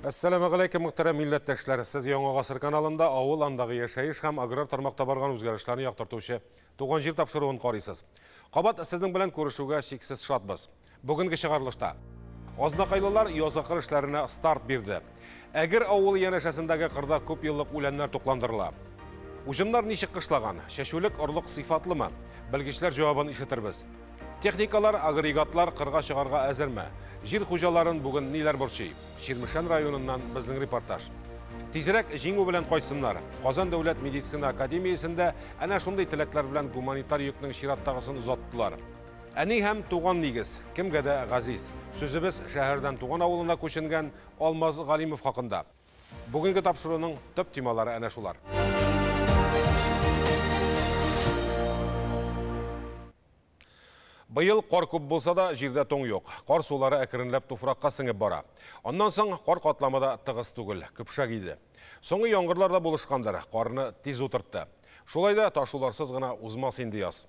Әссәламегаләйкем, мөхтәрәм милләттәшләр! Сез Яңа гасыр каналында авыл, андагы яшәеш һәм аграр тармакта барган үзгәрешләрне яктыртучы Туган җир тапшыруын карыйсыз. Кабат сезнең белән күрешүгә чиксез шатбыз. Бүгенге чыгарылышта Азнакайлылар язгы кыр эшләренә старт бирде. Әгер авылы янәшәсендәге кырда күп еллык үләннәр тукландырыла. Уҗымнар ничек кышлаган? Чәчүлек орлык сыйфатлымы? Белгечләр җавабын ишетербез. Техникалар, агрегатлар кырга чыгарга әзерме? Җир хуҗаларын бүген ниләр борчый? Чирмешән районыннан безнең репортаж. Тизрәк җиңү белән кайтсыннар. Казан дәүләт медицина академиясендә әнә шундый теләкләр белән гуманитар йөкнең чираттагысын озаттылар. Әни һәм туган нигез кемгә дә газиз. Сүзебез шәһәрдән туган авылына күченгән Алмаз Галимов хакында. Бүгенге тапшыруның төп темалары әнә шулар. Быел кар күп булса да, җирдә туң юк. Кар сулары әкренләп туфракка сеңеп бара. Аннан соң кар катламы да тыгыз түгел, көпшәк иде. Соңгы яңгырлар да булышкандыр, карны тиз утыртты. Шулай да ташуларсыз гына узмас инде яз.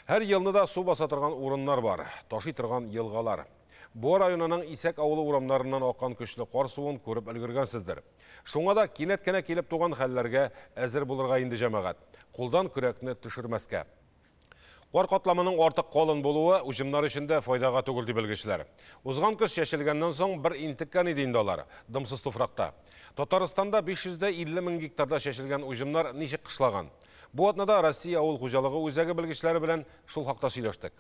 Һәр елны да су баса торган урыннар бар, ташый торган елгалар. Буа районының Исәк авылы урамнарыннан аккан көчле кар суын күреп өлгергәнсездер. Шуңа да кинәт кенә килеп туган хәлләргә әзер булырга инде, җәмәгать. Кулдан көрәкне төшермәскә. Кар катламының артык калын булуы уҗымнар өчен дә файдага түгел, ди белгечләр. Узган көз чәчелгәннән соң бер интеккән иде инде алар, дымсыз туфракта. Татарстанда 550 мең гектарда чәчелгән уҗымнар ничек кышлаган? Бу атнада Россия авыл хуҗалыгы үзәге белгечләре белән шул хакта сөйләштек.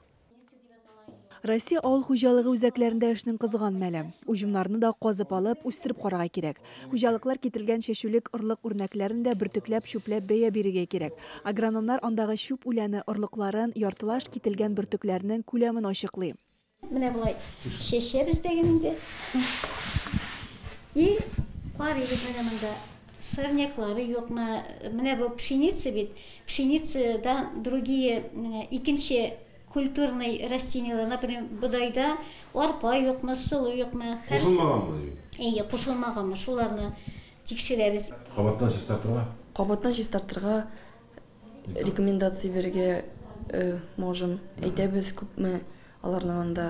Россия авыл хуҗалыгы үзәкләрендә эшнең кызган мәле. Уҗымнарны да казып алып, үстереп карарга кирәк. Хуҗалыклар китергән чәчүлек орлык үрнәкләрен дә бөртекләп, чүпләп бәя бирергә кирәк. Агрономнар андагы чүп үләне орлыкларын, яртылаш кителгән бөртекләрнең күләмен ачыклый. Менә болай чәчәбез дә инде. И карыйбыз менә монда сорняклары юкмы. Менә бу пшеница бит. Пшеницадан другие менә икенче культурный растениелар, например, бодайда арпа юкмы, солы юкмы. Кушылмаганмы? Әйе, кушылмаганмы, шуларны тикшерәбез. Кабаттан чистартырга? Кабаттан чистартырга рекомендация бирергә можем. Әйтәбез, күпме аларның анда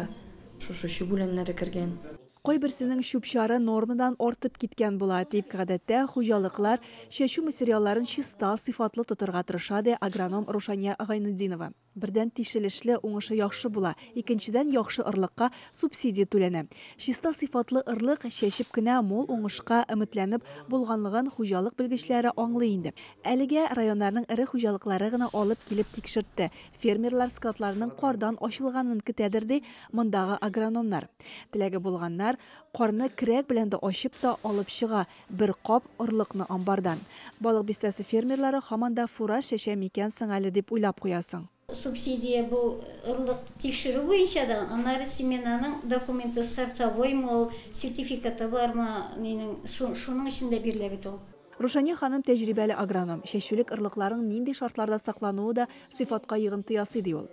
шушы чүп үләннәре кергән. Кайберсенең чүп-чары нормадан артып киткән була, дип гадәттә хуҗалыклар чәчү материалларын чиста, сыйфатлы тотырга тырыша, ди агроном Рушания Гайнетдинова. Бердән, тишелешле, уңышы яхшы була, икенчедән, яхшы орлыкка субсидия түләнә. Чиста сыйфатлы орлык чәчеп кенә мул уңышка өметләнеп булганлыгын хуҗалык белгечләре аңлый инде. Әлегә районнарның эре хуҗалыклары гына алып килеп тикшертте. Фермерлар складларының кардан ачылганын көтәдер, ди мондагы агрономнар. Теләге булганнар карны көрәк белән дә ачып та алып чыга бер кап орлыкны амбардан. Балык Бистәсе фермерлары һаман да фураж чәчә микән соң әле дип уйлап куясың. Субсидия бу орлык тикшерү буенча да, аннары семенаның документы сортовоймы ул, сертификаты бармы, нинең, шуның өчен дә бирелә бит ул. Рушания ханым тәҗрибәле агроном. Чәчүлек орлыкларының нинди шартларда саклануы да сыйфатка йогынты ясый, ди ул.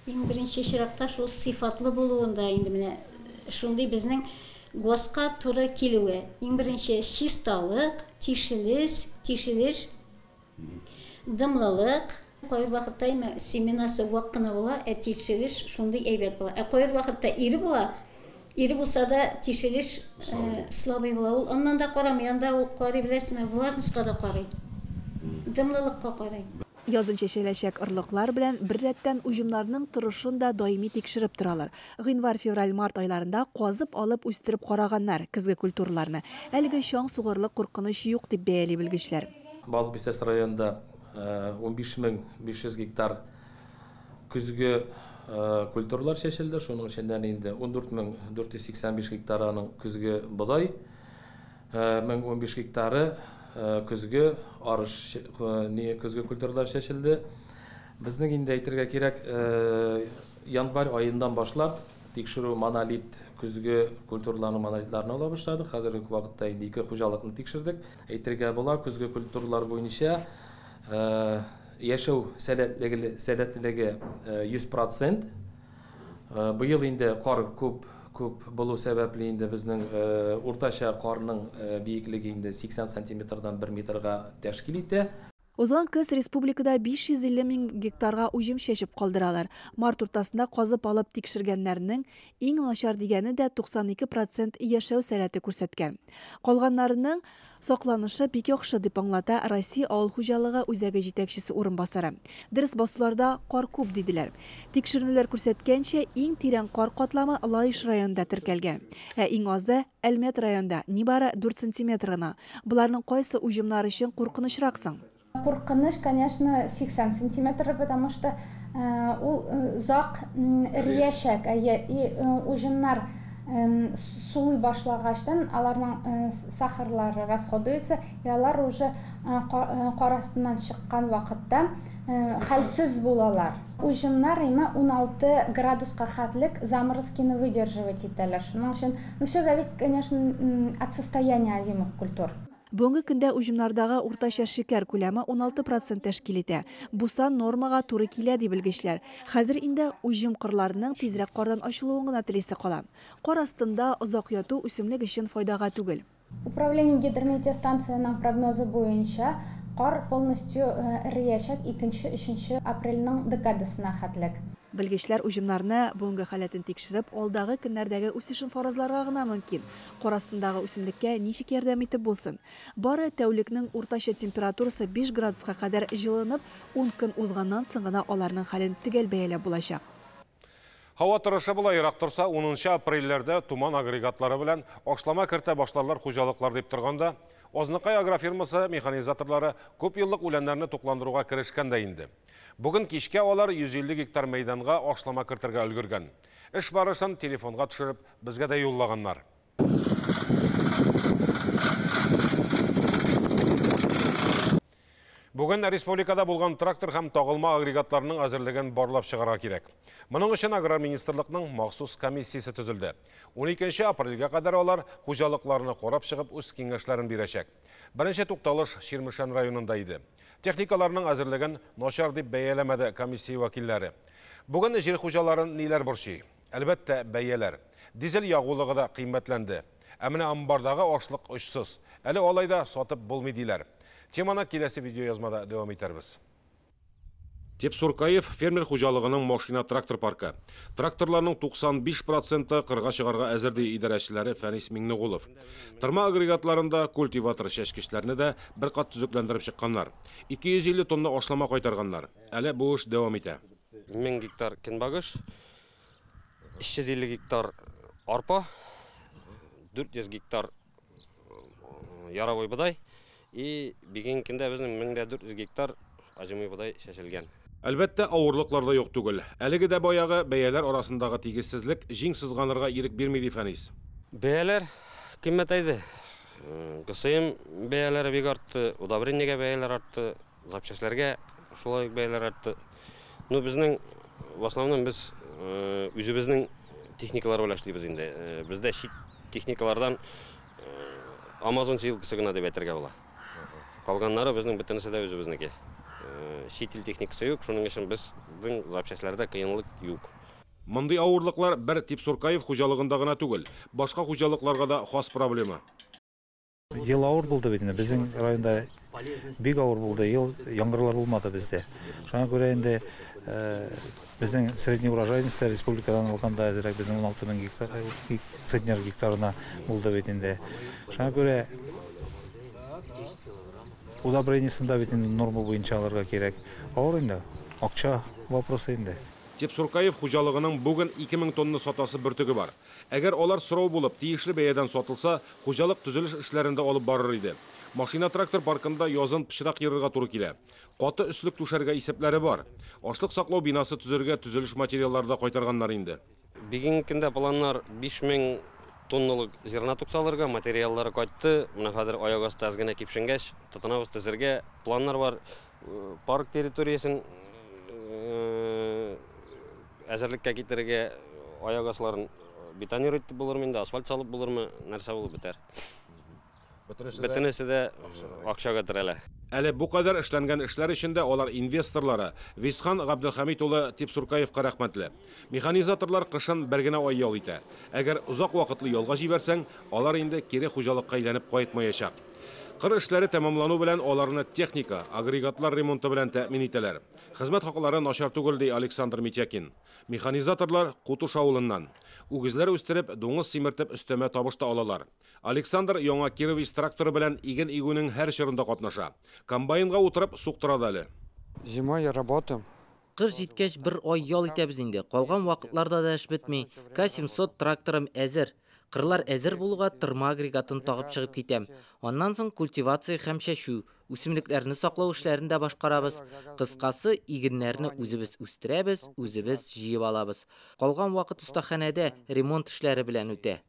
Иң беренче чиратта шул сыйфатлы булуында инде менә шундый безнең ГОСТка туры килүе. Иң беренче чисталык, тишелеш, тишелеш, дымлылык. Кайбер вакытта имә семенасы вак кына була, ә тишелеш шундый әйбәт була. Ә кайбер вакытта ире була, ире булса да тишелеш слабый була. Ул аннан да карамый, анда ул карый, беләсезме, влажностька да карый, дымлылыкка карый. Язын чәчеләчәк орлыклар белән бер рәттән уҗымнарның торышын да даими тикшереп торалар. Гыйнвар, февраль, март айларында казып алып үстереп караганнар көзге культураларны. Әлеге чаң сугырлык куркыныч юк дип бәяли белгечләр. Балык Бистәсе районында 15 500 гектар көзге культуралар чәчелде. Шуның эченнән инде 14 485 гектар аның көзге бодай, 1015 гектары көзге арыш, не көзге культуралар чәчелде. Безнең инде әйтергә кирәк, январь аеннан башлап тикшерү монолит көзге культураларның монолитларын ала башладык. Хәзерге вакытта инде ике хуҗалыкны тикшердек. Әйтергә була, көзге культуралар буенча яшәү сәләтлелеге 100%. Быел инде кар күп күп булу сәбәпле инде безнең уртача карның биеклеге инде 80 сантиметрдан 1 метрга тәшкил итә. Узган көз республикада 550 мең гектарга уҗым чәчеп калдыралар. Март уртасында казып алып тикшергәннәрнең иң начар дигәне дә 92% яшәү сәләте күрсәткән. Калганнарының сакланышы бик яхшы дип аңлата Россия авыл хуҗалыгы үзәге җитәкчесе урынбасары. Дөрес, басуларда кар күп диделәр. Тикшеренүләр күрсәткәнчә, иң тирән кар катламы Лаеш районында теркәлгән. Ә иң азы Әлмәт районында нибары 4 сантиметр гына. Боларның кайсы уҗымнар өчен куркынычрак соң? Куркыныч, конечно, 80 сантиметр, потому что ул озак эриячәк. И уҗымнар сулый башлагачтан аларның сахарлары расходуется, и алар уже кар астыннан чыккан вакытта хәлсез булалар. Уҗымнар имә 16 градуска хәтлек заморозкины выдерживать итәләр. Шуның өчен, ну, все зависит, конечно, от состояния озимых культур. Бүгенге көндә уҗымнардагы уртача шикәр күләме 16% тәшкил итә. Бу сан нормага туры килә ди белгечләр. Хәзер инде уҗым кырларының тизрәк кардан ачылуын гына телисе кала. Кар астында озак яту үсемлек өчен файдага түгел. Управление гидрометеостанцияның прогнозы буенча кар полностью эриячәк 2-3 апрельнең декадасына хәтлек. Белгечләр уҗымнарны бүгенге халәтен тикшереп, алдагы көннәрдәге үсешен фаразларга гына мөмкин. Кар астындагы үсемлеккә ничек ярдәм итеп булсын? Бары тәүлекнең уртача температурасы 5 градуска кадәр җылынып, 10 көн узганнан соң гына аларның хәлен төгәл бәяләп булачак. Һава торышы болай ерак торса, 10 апрельләрдә туман агрегатлары белән ашлама кертә башларлар хуҗалыклар дип торганда, Азнакай агрофирмасы механизаторлары күп еллык үләннәрне тукландыруга керешкән дә инде. Бүген кичкә алар 150 гектар мәйданга ашлама кертергә өлгергән. Эш барышын телефонга төшереп, безгә дә юллаганнар. Бүген республикада булган трактор һәм тагылма агрегатларының әзерлеген барлап чыгарга кирәк. Моның өчен аграр министрлыкның махсус комиссиясе төзелде. 12 апрельгә кадәр алар хуҗалыкларны карап чыгып үз киңәшләрен бирәчәк. Беренче тукталыш Чирмешән районында иде. Техникаларның әзерлеген начар дип бәяләмәде комиссия вәкилләре. Бүген җир хуҗаларын ниләр борчый? Әлбәттә, бәяләр. Дизель ягулыгы да кыйммәтләнде. Ә менә амбардагы ашлык очсыз. Әле алай да сатып булмый диләр. Теманы киләсе видео язмада дәвам итәрбез. Тепсуркаев фермер хуҗалыгының машина-трактор паркы. Тракторларның 95% кырга чыгарга әзер ди идарәчеләре Фәнис Миңнегулов. Тырма агрегатларында культиватор чәчкечләрне дә бер кат төзекләндереп чыкканнар. 250 тонна ашлама кайтарганнар. Әле бу эш дәвам итә. 1000 гектар көнбагыш, 350 гектар арпа, 400 гектар яровой бодай. И бүгенге көндә безнең 1400 гектар озимый бодай чәчелгән. Әлбәттә, авырлыклар да юк түгел. Әлеге дә баягы бәяләр арасындагы тигезсезлек җиң сызганырга ирек бирми ди Фәнис. Бәяләр кыйммәтәйде. ГСМ бәяләре бик артты, удобрениегә бәяләр артты, запчастьләргә шулай ук бәяләр артты. Ну, безнең в основном без үзебезнең техникалар белән эшлибез инде. Бездә чит техникалардан Amazon силкасы гына дип әйтергә була. Калганнары безнең бөтенесе дә үзебезнеке. Чит ил техникасы юк, шуның өчен безнең запчастьләрдә кыенлык юк. Мондый авырлыклар бер Тепсуркаев хуҗалыгында гына түгел, башка хуҗалыкларга да хас проблема. Ел авыр булды бит инде. Безнең районда бик авыр булды. Ел яңгырлар булмады бездә. Шуңа күрә инде безнең средний урожайность республикадан алганда әзрәк безнең 16 мең гектар, центнер гектарына булды бит инде. Шуңа күрә удобрениесен дә бит инде норма буенча алырга кирәк. Авыр инде, акча вопросы инде. Тепсуркаев хуҗалыгының бүген 2000 тонна сатасы бөртеге бар. Әгәр алар сорау булып, тиешле бәядән сатылса, хуҗалык төзелеш эшләрендә алып барыр иде. Машина-трактор паркында язын пычрак ерырга туры килә. Каты өслек түшәргә исәпләре бар. Ашлык саклау бинасы төзергә төзелеш материаллары да кайтарганнар инде. Бүгенге көндә планнар 5000 тонналык зерна туксалырга, материаллары кайтты. Менә хәзер аяк асты әз генә кипшенгәч, тотынабыз төзергә. Планнар бар. Парк территориясен әзерлеккә китерергә, аяк асларын бетонировать итеп булырмы инде, асфальт салып булырмы, нәрсә булып бетәр. Бөтенесе дә акчага терәлә. Әле бу кадәр эшләнгән эшләр өчен дә алар инвесторлары Висхан Габделхамит улы Тепсуркаевка рәхмәтле. Механизаторлар кышын бер генә ай ял итә. Әгәр озак вакытлы ялга җибәрсәң, алар инде кире хуҗалыкка әйләнеп кайтмаячак. Кыр эшләре тәмамлану белән аларны техника, агрегатлар ремонты белән тәэмин итәләр. Хезмәт хаклары начар түгел, ди Александр Митякин. Механизаторлар Кутуш авылыннан. Үгезләр үстереп, дуңгыз симертеп өстәмә табыш та алалар. Александр яңа Кирович тракторы белән иген игүнең һәр чорында катнаша. Комбайнга утырып суктыра да әле. Зимой работаем. Кыш җиткәч бер ай ял итәбез инде. Калган вакытларда да эш бетми. К-700 тракторым әзер. Кырлар әзер булуга тырма агрегатын тагып чыгып китәм. Аннан соң культивация һәм чәчү, үсемлекләрне саклау эшләрен дә башкарабыз. Кыскасы, игеннәрне үзебез үстерәбез, үзебез җыеп алабыз. Калган вакыт остаханәдә ремонт эшләре белән үтә.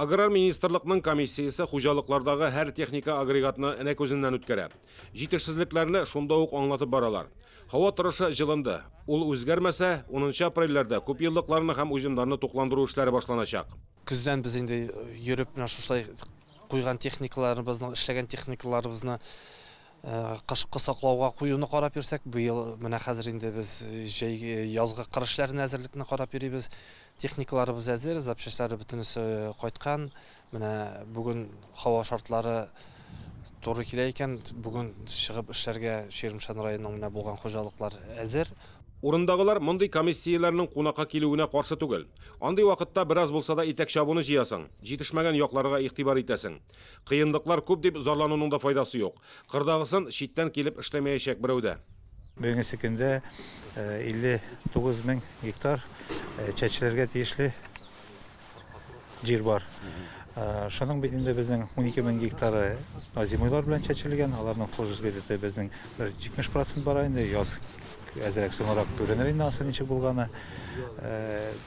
Аграр министрлыкның комиссиясе хуҗалыклардагы һәр техника агрегатны энә күзеннән үткәрә. Җитешсезлекләрне шунда ук аңлатып баралар. Һава торышы җылынды. Ул үзгәрмәсә, 10 апрельләрдә күпьеллыкларны һәм уҗымнарны тукландыру эшләре башланачак. Көздән без инде йөреп менә шушылай куйган техникаларыбызны, эшләгән техникаларыбызны кышкы саклауга куюны карап йөрсәк, быел менә хәзер инде без җәйге язгы кыр эшләренә әзерлекне карап йөрибез. Техникаларыбыз әзер, запчастьлары бөтенесе кайткан. Менә бүген һава шартлары туры килә икән, бүген чыгып эшләргә Чирмешән районының менә булган хуҗалыклар әзер. Урындагылар мондый комиссияләрнең кунакка килүенә каршы түгел. Андый вакытта бераз булса да итәк чабуны җыясың, җитешмәгән якларга игътибар итәсең. Кыенлыклар күп дип зарлануның да файдасы юк. Кырдагысын читтән килеп эшләмәячәк берәү дә. Бүгенге көндә 59 мең гектар чәчелергә тиешле җир бар. Шуның бит инде безнең 12 мең гектары озимыйлар белән чәчелгән, аларның вхожесть где-то безнең бер 70% бара инде, яз әзрәк соңрак күренер инде анысы ничек булганы.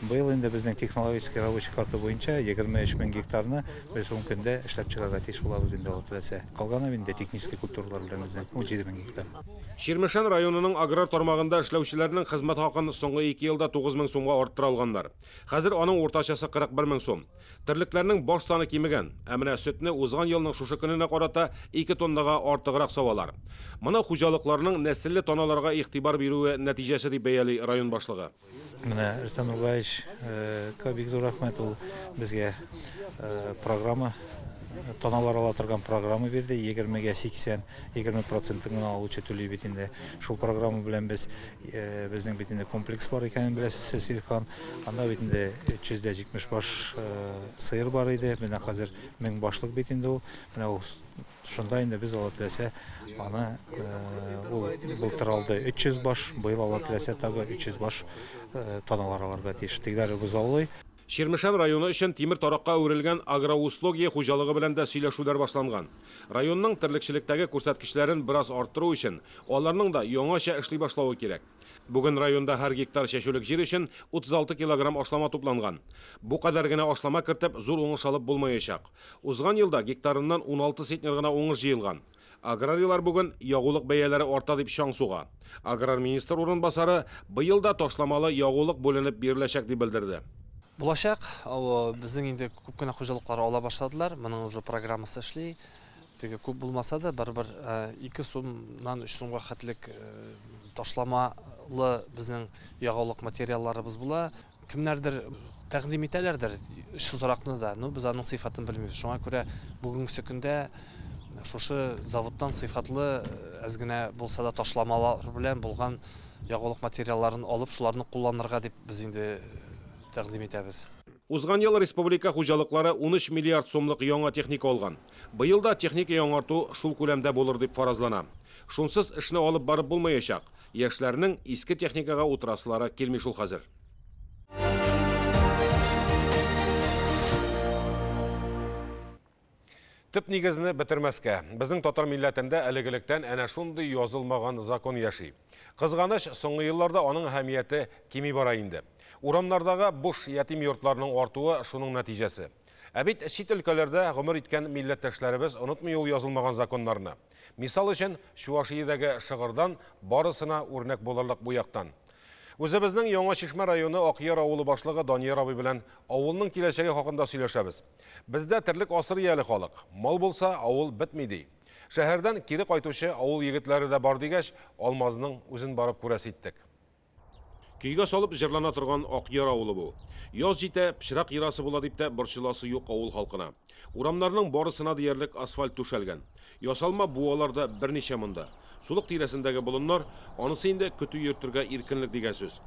Быел инде безнең технологический рабочий карта буенча 23 мең гектарны без ун көндә эшләп чыгарга тиеш булабыз инде Алла теләсә. Калганы инде технический культуралар белән безнең 17 мең гектар. Чирмешән районының аграр тармагында эшләүчеләрнең хезмәт хакын соңгы 2 елда 9 мең сумга арттыра алганнар. Хәзер аның уртачасы 41 мең сум. Терлекләрнең баш саны кимегән, ә менә сөтне узган елның шушы көненә карата 2 тоннага артыграк савалар. Моны хуҗалыкларның нәселле таналарга игътибар бирүе нәтиҗәсе дип бәяли район башлыгы. Менә Рөстәм Нургалиевичка бик зур рәхмәт, ул безгә программа, таналар ала торган программа бирде, 20-гә 80, 20% гына алучы түли бит инде. Шул программа белән без безнең бит инде комплекс бар икәнен беләсез сез, Илхан. Анда бит инде 370 баш сыер бар иде, менә хәзер 1000 башлык бит инде ул. Менә ул шунда инде без Алла теләсә аны ул былтыр алды 300 баш, быел Алла теләсә тагы 300 баш таналар алырга тиеш. Тегеләре бозаулый. Чирмешән районы өчен тимер таракка әверелгән Агроуслуги хуҗалыгы белән дә сөйләшүләр башланган. Районның терлекчелектәге күрсәткечләрен бераз арттыру өчен аларның да яңача эшли башлавы кирәк. Бүген районда һәр гектар чәчүлек җир өчен 36 килограмм ашлама тупланган. Бу кадәр генә ашлама кертеп зур уңыш алып булмаячак. Узган елда гектарыннан 16 центнер гына уңыш җыелган. Аграрийлар бүген ягулык бәяләре арта дип чаң суга. Аграр министр урынбасары быел да ташламалы ягулык бүленеп биреләчәк дип белдерде. Булачак, безнең инде күп кенә хуҗалыклар ала башладылар, моның уже программасы эшли. Теге күп булмаса да, барыбер 2 сумнан 3 сумга хәтлек ташламалы безнең ягулык материалларыбыз була. Кемнәрдер тәкъдим итәләрдер очсызракны да, но без аның сыйфатын белмибез. Шуңа күрә бүгенге көндә шушы заводтан сыйфатлы әз генә булса да ташламалар белән булган ягулык материалларын алып, шуларны кулланырга дип без инде тәкъдим итәбез. Узган ел республика хуҗалыклары 13 миллиард сумлык яңа техника алган. Быел да техника яңарту шул күләмдә булыр дип фаразлана. Шунсыз эшне алып барып булмаячак. Яшьләрнең иске техникага утырасылары килми шул хәзер. Төп нигезне бетермәскә. Безнең татар милләтендә әлегелектән әнә шундый язылмаган закон яши. Кызганыч, соңгы елларда аның әһәмияте кими бара инде. Урамнардагы буш ятим йортларның артуы шуның нәтиҗәсе. Ә бит чит өлкәләрдә гомер иткән милләттәшләребез онытмый ул язылмаган законнарны. Мисал өчен, Чувашиядәге Шыгырдан барысына үрнәк булырлык бу яктан. Үзебезнең Яңа Чишмә районы Акъяр авылы башлыгы Данияр абый белән авылның киләчәге хакында сөйләшәбез. Бездә терлек асрый әле халык. Мал булса, авыл бетми ди. Шәһәрдән кире кайтучы авыл егетләре дә бар дигәч, Алмазның үзен барып күрәсе иттек. Көйгә салып җырлана торган Акъяр авылы бу. Яз җитә, пычрак ерасы була дип тә борчыласы юк авыл халкына. Урамнарның барысына диярлек асфальт түшәлгән. Ясалма буалар да берничә монда. Сулык тирәсендәге болыннар, анысы инде көтү йөртергә иркенлек дигән сүз.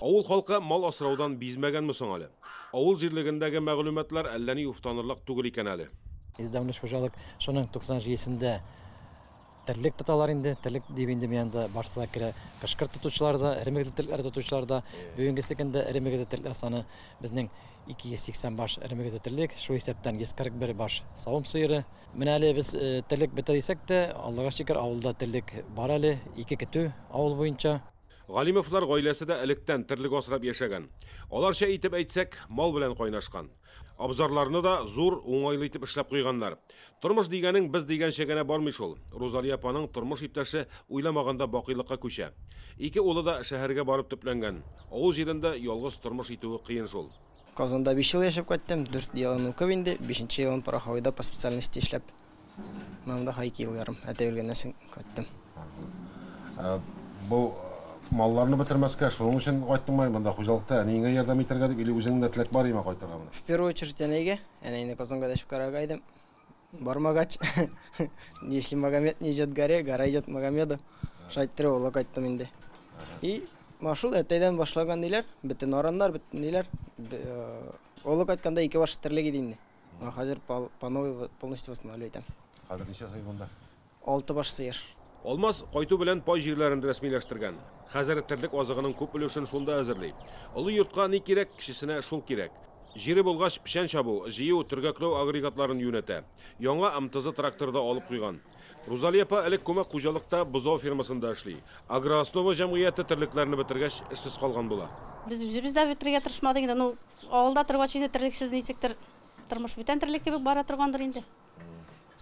Авыл халкы мал асраудан бизмәгәнме соң әле? Авыл җирлегендәге мәгълүматлар әллә ни уфтанырлык түгел икән әле. 113 хуҗалык шуның 97-сендә терлек тоталар инде. Терлек дип инде мин анда барсы керә. Кышкырт тотучылар да, эре мөгезле терлекләр тотучылар да. Бүгенгесе көндә эре мөгезле терлекләр саны безнең 280 баш эре мөгезле терлек, шул исәптән 141 баш савым сыеры. Менә әле без терлек бетә дисәк тә, Аллага шөкер, авылда терлек бар әле, 2 көтү авыл буенча. Галимовлар гаиләсе дә электән терлек асрап яшәгән. Аларча итеп әйтсәк, мал белән кайнашкан. Абзарларны да зур, уңайлы итеп эшләп куйганнар. Тормыш дигәнең без дигәнчә генә бармый шул. Рузалия апаның тормыш иптәше уйламаганда бакыйлыкка күчә. Ике улы да шәһәргә барып төпләнгән. Авыл җирендә ялгыз тормыш итүе кыен шул. Казанда 5 ел яшәп кайттым, 4 елын укып инде, 5 елын пороховойда по специальности эшләп. Монда 2 ел ярым, әтәй үлгәннән соң кайттым. Бу малларны бетермәскә, шуның өчен кайттыңмы? Монда хуҗалыкта әниеңә ярдәм итәргә дип, или үзеңдә теләк бар име кайтырга монда? В первую очередь әнигә, әнәйне Казанга дәшеп карарга идем. Бармагач, если Магомед не идет горе, гора идет Магомеду. Шайттырып олы кайттым инде. И машул әтәйдән башлаган диләр, бөтен араннар, бөтен диләр. Олы кайтканда ике баш терлек иде инде. Хәзер по новой полностью восстанавливать итәм. Хәзер ничә сыер монда? 6 баш сыер. Алмаз кайту белән пай җирләрен рәсмиләштергән. Хәзер терлек азыгының күп өлешен шунда әзерли. Олы йортка ни кирәк, кешесенә шул кирәк. Җире булгач, печән чабу, җыю, төргәкләү агрегатларын юнәтә. Яңа МТЗ тракторы да алып куйган. Рузалия апа элек күмәк хуҗалыкта бозау фермасында эшли. Агрооснова җәмгыяте терлекләрне бетергәч, эшсез калган була. Без үзебез дә бетерергә тырышмадык инде. Ну, авылда торгач инде терлексез ничектер тормыш бүтән терлек кебек бара торгандыр инде.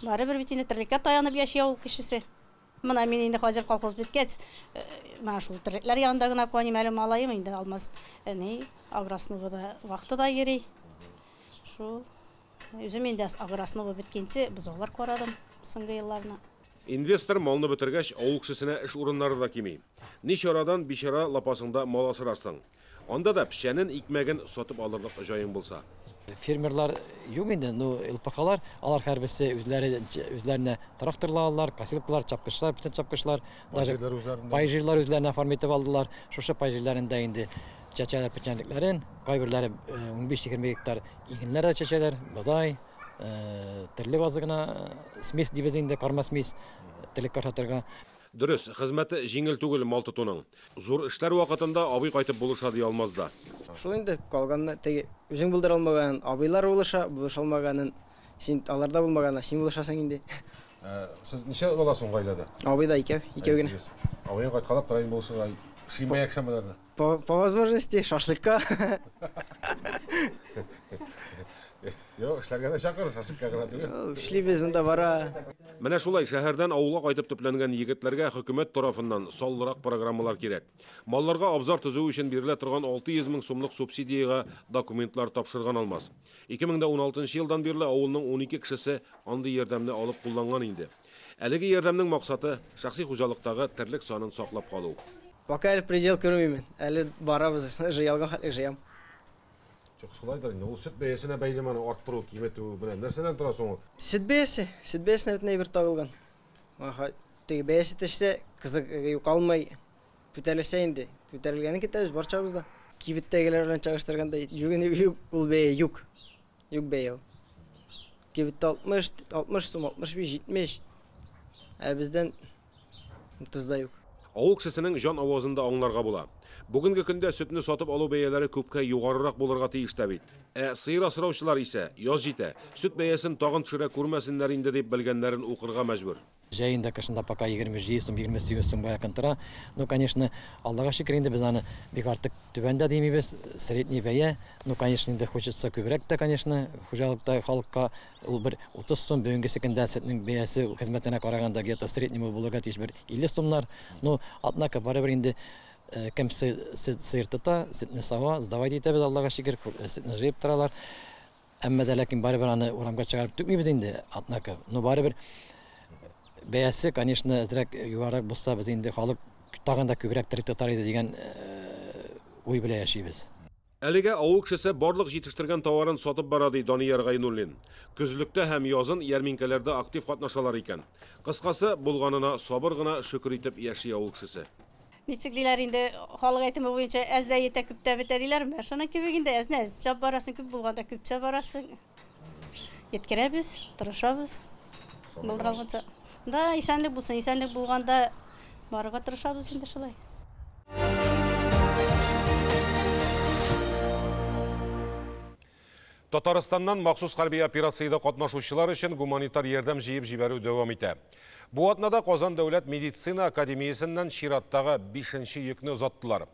Барыбер бит инде терлеккә таянып яши авыл кешесе. Мына мин инде хәзер колхоз беткәч, менә шул терлекләр янында гына куаным әле малаем инде Алмаз ни Агросновада вахтада йөри. Шул. Үзем инде Агроснова беткәнче бозаулар карадым соңгы елларны. Инвестор малны бетергәч, авыл кешесенә эш урыннары да кими. Ни чарадан бичара лапасыңда мал асрарсың. Анда да печәнен, икмәген сатып алырлык җаең булса. Фермерлар юк инде, ну, ЛПХлар, алар һәрберсе үзләренә тракторлар алалар, косилкалар, чапкычлар, бөтен чапкычлар, даже пай җирләр үзләренә оформить итеп алдылар. Шушы пай җирләрендә инде чәчәләр печәнлекләрен, кайберләре 15-20 гектар игеннәр дә чәчәләр, бодай, терлек азыгына смесь дибез инде, карма смесь, терлек ашатырга. Дөрес, хезмәте җиңел түгел мал тотуның. Зур эшләр вакытында абый кайтып булыша ди Алмаз да. Шул инде калганны теге үзең булдыра алмаган абыйлар булыша, булыша алмаганын син аларда булмаганны син булышасың инде. Сез ничә бала соң гаиләдә? Абый да икәү, икәү генә. Абыең кайткалап тора инде булышырга. Шимбә якшәмбеләрдә. По возможности шашлыкка. Юк, эшләргә дә чакыр, шашлыкка гына түгел. Эшлибез монда бара. Менә шулай шәһәрдән авылга кайтып төпләнгән егетләргә хөкүмәт тарафыннан саллырак программалар кирәк. Малларга абзар төзү өчен бирелә торган 600 мең сумлык субсидиягә документлар тапшырган Алмаз. 2016 елдан бирле авылның 12 кешесе андый ярдәмне алып кулланган инде. Әлеге ярдәмнең максаты шәхси хуҗалыктагы терлек санын саклап калу. Пока әле предел күрмимен. Әле барабыз, җыялган хәтлек җыям. Юк, шулайдыр инде. Ул сөт бәясенә бәйле моны арттыру, киметү белән нәрсәдән тора соң ул? Сөт бәясе, сөт бәясенә бөтенләй бер тагылган. Аха, теге бәясе төшсә, кызык югалмай, күтәрелсә инде. Күтәрелгәнен көтәбез барчабыз да. Кибеттәгеләр белән чагыштырганда юк, юк, ул бәя юк. Юк бәя ул. Кибеттә 60, 60 сум, 65, 70. Ә бездән 30 да юк. Авыл кешесенең җан авазын да аңларга була. Бүгенге көндә сөтне сатып алу бәяләре күпкә югарырак булырга тиеш тә бит. Ә сыер асраучылар исә яз җитә, сөт бәясен тагын төшерә күрмәсеннәр инде дип белгәннәрен укырга мәҗбүр. Җәендә кышында пока 27 сум, 28 сумга якын тора. Ну, конечно, Аллага шөкер инде без аны бик артык түбән дә димибез, средний бәя. Ну, конечно, инде хочется күбрәк тә, конечно, хуҗалыкта халыкка ул бер 30 сум, бүгенге көндә сөтнең бәясе хезмәтенә караганда где-то средний булырга тиеш бер 50 сумнар. Ну, однако барыбер инде кем сыер тота, сөтне сава, сдавать итәбез, Аллага шөкер, сөтне җыеп торалар. Әмма дә ләкин барыбер аны урамга чыгарып түкмибез инде, однако. Ну, барыбер бәясе, конечно, әзрәк югарырак булса, без инде халык тагын да күбрәк терлек тотар иде дигән уй белән яшибез. Әлегә авыл кешесе барлык җитештергән товарын сатып бара, ди Данияр Гайнуллин. Көзлектә һәм язын ярминкәләрдә актив катнашалар икән. Кыскасы, булганына сабыр гына шөкер итеп яши авыл кешесе. Ничек диләр инде, халык әйтеме буенча әз дә җитә, күп тә бетә диләрме? Шуның кебек инде әзне әз чап барасың, күп булганда күп чап барасың. Еткерәбез, тырышабыз. Булдыра алганча. Да, исәнлек булсын, исәнлек булганда барырга тырышабыз инде шулай. Татарстаннан махсус хәрби операциядә катнашучылар өчен гуманитар ярдәм җыеп җибәрү дәвам итә. Бу атнада Казан дәүләт медицина академиясеннән чираттагы 5нче йөкне озаттылар.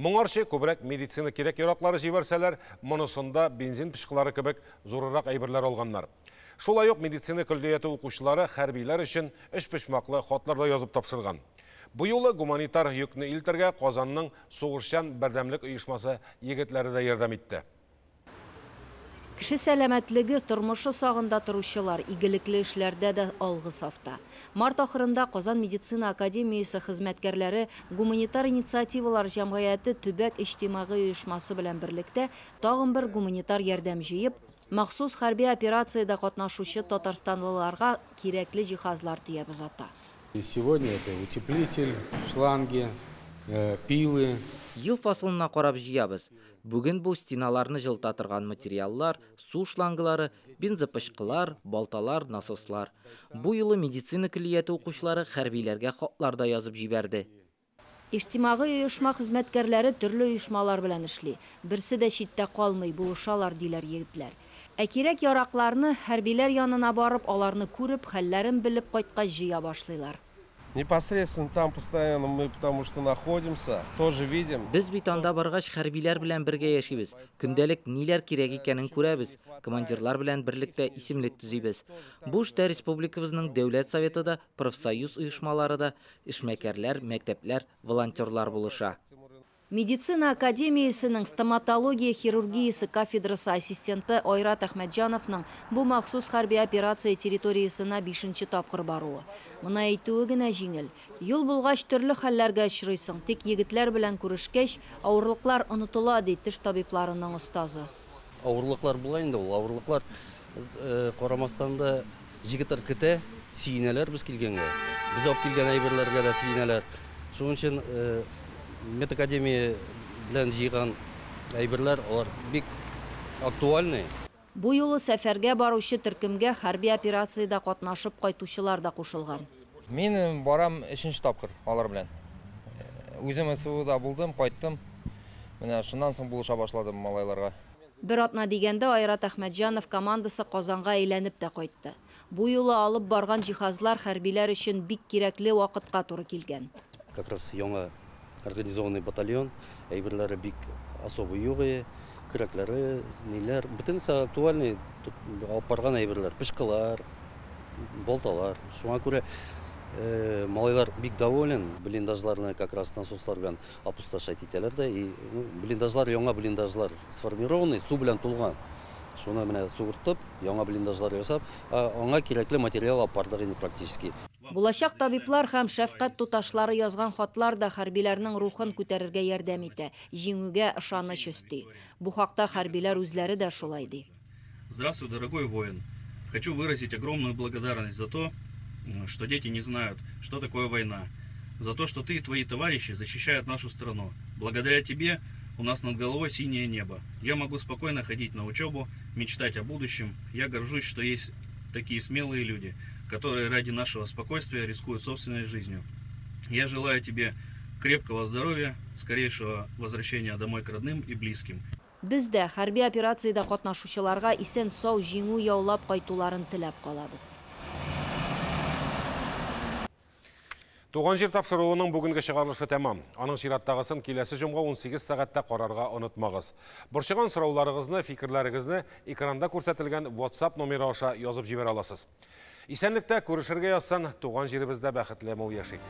Моңарчы күбрәк медицина кирәк-яраклары җибәрсәләр, монысында бензин пычкылары кебек зуррак әйберләр алганнар. Шулай ук медицина көллияте укучылары хәрбиләр өчен өчпочмаклы хатлар да язып тапшырган. Бу юлы гуманитар йөкне илтергә Казанның сугышчан бердәмлек оешмасы егетләре дә ярдәм итте. Кеше сәламәтлеге, тормышы сагында торучылар игелекле эшләрдә дә алгы сафта. Март ахырында Казан медицина академиясе хезмәткәрләре гуманитар инициативалар җәмгыяте төбәк иҗтимагый оешмасы белән берлектә тагын бер гуманитар ярдәм җыеп, махсус хәрби операциядә катнашучы татарстанлыларга кирәкле җиһазлар төяп озата. Сегодня это утеплитель, шланги, пилы. Ел фасылына карап җыябыз. Бүген бу стеналарны җылыта торган материаллар, су шланглары, бензопычкылар, балталар, насослар. Бу юлы медицина көллияте укучылары хәрбиләргә хатлар да язып җибәрде. Иҗтимагый оешма хезмәткәрләре төрле оешмалар белән эшли. Берсе дә читтә калмый, булышалар, диләр егетләр. Ә кирәк яракларны хәрбиләр янына барып, аларны күреп, хәлләрен белеп кайткач җыя башлыйлар. Непосредственно там постоянно мы, потому что находимся, тоже видим. Без бит анда баргач хәрбиләр белән бергә яшибез. Көндәлек ниләр кирәк икәнен күрәбез. Командирлар белән берлектә исемлек төзибез. Бу эштә республикабызның дәүләт советы да, профсоюз оешмалары да, эшмәкәрләр, мәктәпләр, волонтерлар булыша. Медицина академиясенең стоматология хирургиясе кафедрасы ассистенты Айрат Әхмәтҗановның бу махсус хәрби операция территориясенә 5нче тапкыр баруы. Моны әйтүе генә җиңел. Юл булгач төрле хәлләргә очрыйсың, тик егетләр белән күрешкәч, авырлыклар онытыла, ди теш табибларының остазы. Авырлыклар була инде ул, авырлыклар карамастан да егетләр көтә, сөенәләр без килгәнгә. Без алып килгән әйберләргә дә сөенәләр. Шуның өчен медакадемия белән җыйган әйберләр алар бик актуальный. Бу юлы сәфәргә баручы төркемгә хәрби операциядә катнашып кайтучылар да кушылган. Мин барам 3нче тапкыр алар белән. Үзем СВОда булдым, кайттым. Менә шуннан соң булыша башладым малайларга. Бер атна дигәндә Айрат Әхмәтҗанов командасы Казанга әйләнеп тә кайтты. Бу юлы алып барган җиһазлар хәрбиләр өчен бик кирәкле вакытка туры килгән. Как раз яңа организованный батальон, әйберләре бик особый югы, көрәкләре, ниләр, бөтенесе актуальный, алып барган әйберләр, пычкылар, балталар. Шуңа күрә малайлар бик доволен, блиндажларны как раз насослар белән опустошать итәләр дә, и блиндажлар, яңа блиндажлар сформированный, су белән тулган. Шуны менә суыртып, яңа блиндажлар ясап, аңа кирәкле материал алып бардык инде практически. Булачак табиблар һәм шәфкать туташлары язган хатлар да хәрбиләрнең рухын күтәрергә ярдәм итә, җиңүгә ышаныч өсти. Бу хакта хәрбиләр үзләре дә шулай ди. Здравствуй, дорогой воин. Хочу выразить огромную благодарность за то, что дети не знают, что такое война, за то, что ты и твои товарищи защищают нашу страну. Благодаря тебе у нас над головой синее небо. Я могу спокойно ходить на учебу, мечтать о будущем. Я горжусь, что есть такие смелые люди, которые ради нашего спокойствия рискуют собственной жизнью. Я желаю тебе крепкого здоровья, скорейшего возвращения домой к родным и близким. Без дә хәрби операциядә катнашучыларга исән-сау җиңү яулап кайтуларын теләп калабыз. Туган җир тапшыруының бүгенге чыгарылышы тәмам. Аның чираттагысын киләсе җомга 18 сәгатьтә карарга онытмагыз. Борчыган сорауларыгызны, фикерләрегезне экранда күрсәтелгән WhatsApp номеры аша язып җибәрә аласыз. Исәнлектә күрешергә язсын, туган җиребездә бәхетле мул яшик.